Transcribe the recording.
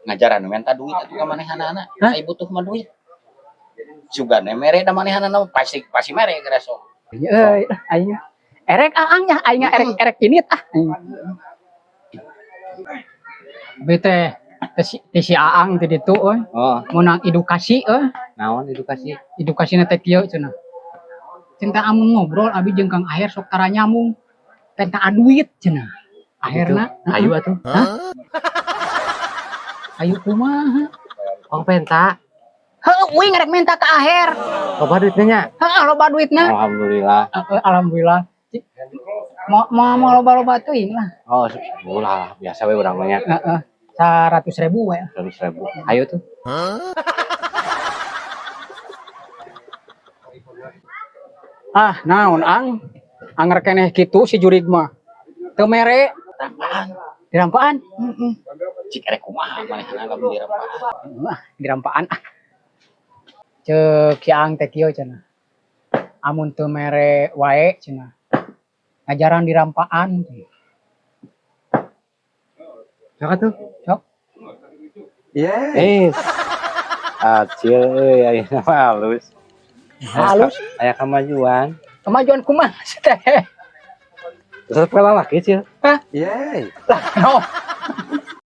Ngajaran minta duit atuh ka manehanana. Hah? Ai butuh mah duit. Sugane mere da manehanana pasti pasti mere geura sok. Euy, aing erek aang nya, aing erek erek ini ah. Abi teh teh si Aang teh ditu euy. Oh, Meunang edukasi euy. Naon edukasi? Edukasina teh kieu cenah. Cinta amun ngobrol abi jeung Kang Aher sok tara nyambung. Tenta duit cenah. Aherna, Ayo atuh. Ayo kumaha? Kong penta. Heuh, uing rek minta ke Aher. Loba duitnya nya. Heeh, loba duitna. Alhamdulillah. Heeh, alhamdulillah. Mau mau mau loba-loba teuing lah. Oh, ulah biasa we urang mah nya. Heeh. 100.000 we. 100.000. Ayo tuh. Ah, naon ang? Anger keneh kitu si jurig mah. Teu mere Rampaan. dirampaan. Heeh. Cik erek kumaha manehanana lamun dirampaan. Wah, dirampaan ah. Ceuk si Aang teh kieu cenah. Amun teu mere wae cenah. Ngajaran dirampaan. Sok atuh. Sok. Eh. Acil euy ayeuna mah halus. Halus. Aya kemajuan. Kemajuan kumaha sih teh? Terus lalaki, Cil. Hah? Yeay. Lah, no.